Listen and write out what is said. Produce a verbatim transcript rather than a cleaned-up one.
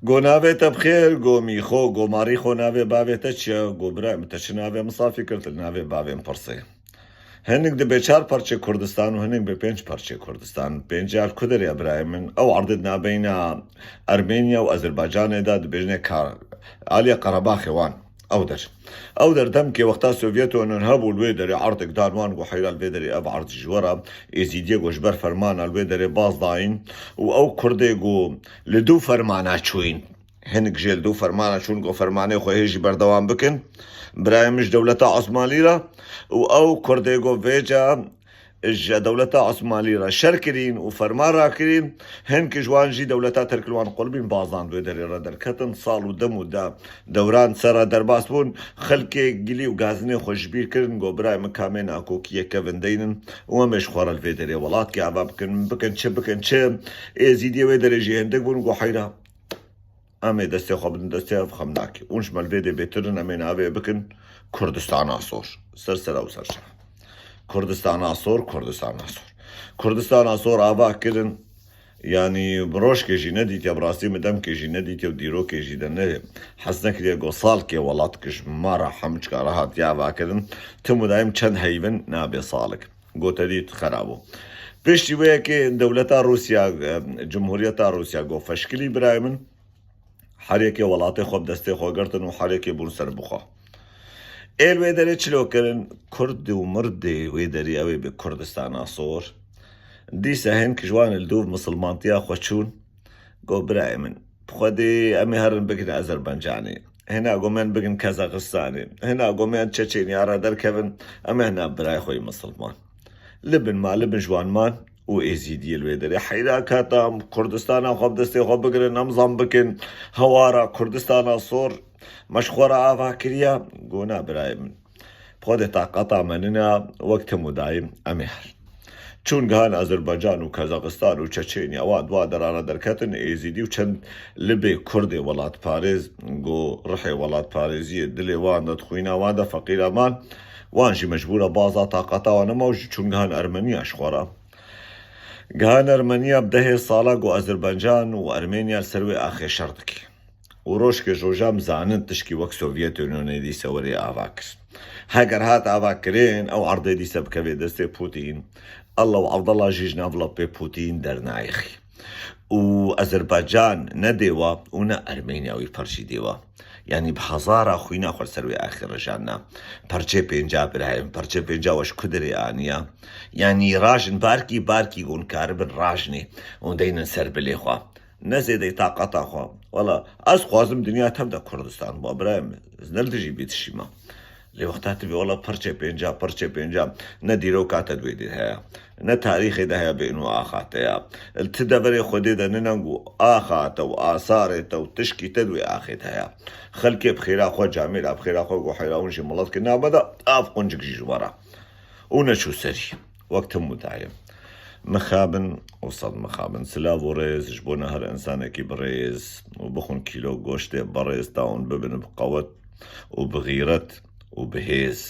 Go navê te bi xêr, go Mîxo, go Marîxo, navê bavê te çi ye? Go birayê min, te çi navê min safî kir, tu li navê bavê min pirsê. Hinek dibê çar parçê Kurdistan û hinek bi pênc parçê Kurdistan. Pênc ya li ku derê ye birayê min? Ew erdê di nabeyna Ermeniya û Azerbaycanê de dibêjine ka aliyê Qerebaxê wan. Ew der. Ew der demkê wexta Sovyet Union hebû, li wê derê erdek dan wan, go heyra li vê derê ev erd ji we re Êzîdiyê, go ji ber fermana li wê derê baz dayîn û ew Kurdê go li dû fermana çûyîn. Hinek jê li dû fermana çûn, go fermanê xwe hê jî berdewam bikin. Birayê min ji dewleta Osmanlî re û ew Kurdê go vêca ji dewleta Osmanlî re şer kirîn û ferman rakirîn. Hinek ji wan jî dewleta Tirk li wan qulbîn, bazan wê derê re derketin. Sal û dem û da dewran ser re derbas bûn. Xelkê gilî û gazinê xwe ji bîr kirin, go birayê min, kamê nakokiyê kevin deynin û em ê ji xwe re li vê derê welatkê ava bikin. Bikin çi, bikin çi? Êzîdiyê wê derê jî hindik bûn, go heyra. Em ê destê xwe bidin destê ev xemnakê. Hûn ji me li vê dê bêtir in, em ê navê bikin Kurdistana Sor. Ser sera û ser çava. Kurdistana Sor, Kurdistana Sor. Kurdistana Sor ava kirin, yanî bi rojkê jî nedîtiye, bi rastî min demkê jî nedîtiye û dîrokê jî de ne hez nekiriye, go salkê welat ki ji me re hemû çika re hatiye ava kirin. Tim û dayim çend heyvin nabe salik. Go te dît xera bû. Piştî wê yekê dewleta Rûsya, e, Cumhuriyeta Rûsya go feşkilî birayê min. Her yekê welatê xwe bi destê xwe girtin û her yekê bûn serbixwe. Ê li wê derê çilo kirin, Kurd û Mirdê wê derê ew ê bi Kurdistana Sor. Dîsa hin ki ji wan li dûv misilmantiya xwe çûn, go birayê min, bi Xwedê em ê herin bikin Azerbaycanê. Hina go em ê bikin Kazaxistanê. Hina go em ê Çeçenya re derkevin, em ê hina birayê xwe yê misilman. Li bin ma, li bin ji wan man û Êzîdiyê li wê derê heyra kata Kurdistana xwe bi destê xwe bigirin, em zam bikin hewara Kurdistana Sor me ji xwe re ava kiriye. Go na birayê min, bi Xwedê taqata me nina, wek tim û dayim em ê herin. Çûn gihan Azerbaycan û Kazaxistan û Çeçenya, wan di wan derana derketin, Êzîdî û çend libê Kurdê welatparêz, go rihê welatparêziyê dilê wan de, di xwîna wan de, feqîra man, wan jî mecbûra baza taqata wan nema û jî çûn gihan Ermeniya ji xwe re. Gihan Ermeniya bi dehê sala go Azerbaycan û Ermeniya li ser wê axê şer dike. Û rojkê ji rojan zanin tişkî wek Sovyet Unionê dîse werê ava kir. Heger hat ava kirin, ew erdê dîse bikevê destê Putin. Allah û Evdela jî ji nav lapê Putin dernayêxî. Û Azerbaycan ne dêwa û ne Ermeniya wî parçî dêwa. Yanî bi hezara xwîna xwe ser wê axê rejandina. Parçê pênca birayê min, parçê pênca we ji ku derê aniya? Yanî rajin barkî, barkî hûn karibin rajinê û deynin ser bilê xwe. Ne zêdeyî taqata xwe. Wela ez xwazim dinya tev de Kurdistan ba, birayê min. Ez ne li dijî bî dişî me. Lê wexta tu bî wela pirçê pênca, pirçê pênca, ne dîroka te di wê dê heye, ne tarîxê de heye bê û axa te ya. Li ti deverê Xwedê de nine û axa te û asarê te û tişkî te di wê axê de heye. Xelkê bi xêra xwe, camêra bi xêra xwe, go heyra hûn jî milet ki nabede, av quncik jî ji we re. Û neçû serî. Wek tim û dayim. Mixabin û sed mixabin. Silav û rêz ji bo ne her insanekî bi rêz û bixwin kîlo goştê berêz ta hûn bibin bi qewet û bi xîret û bi hêz.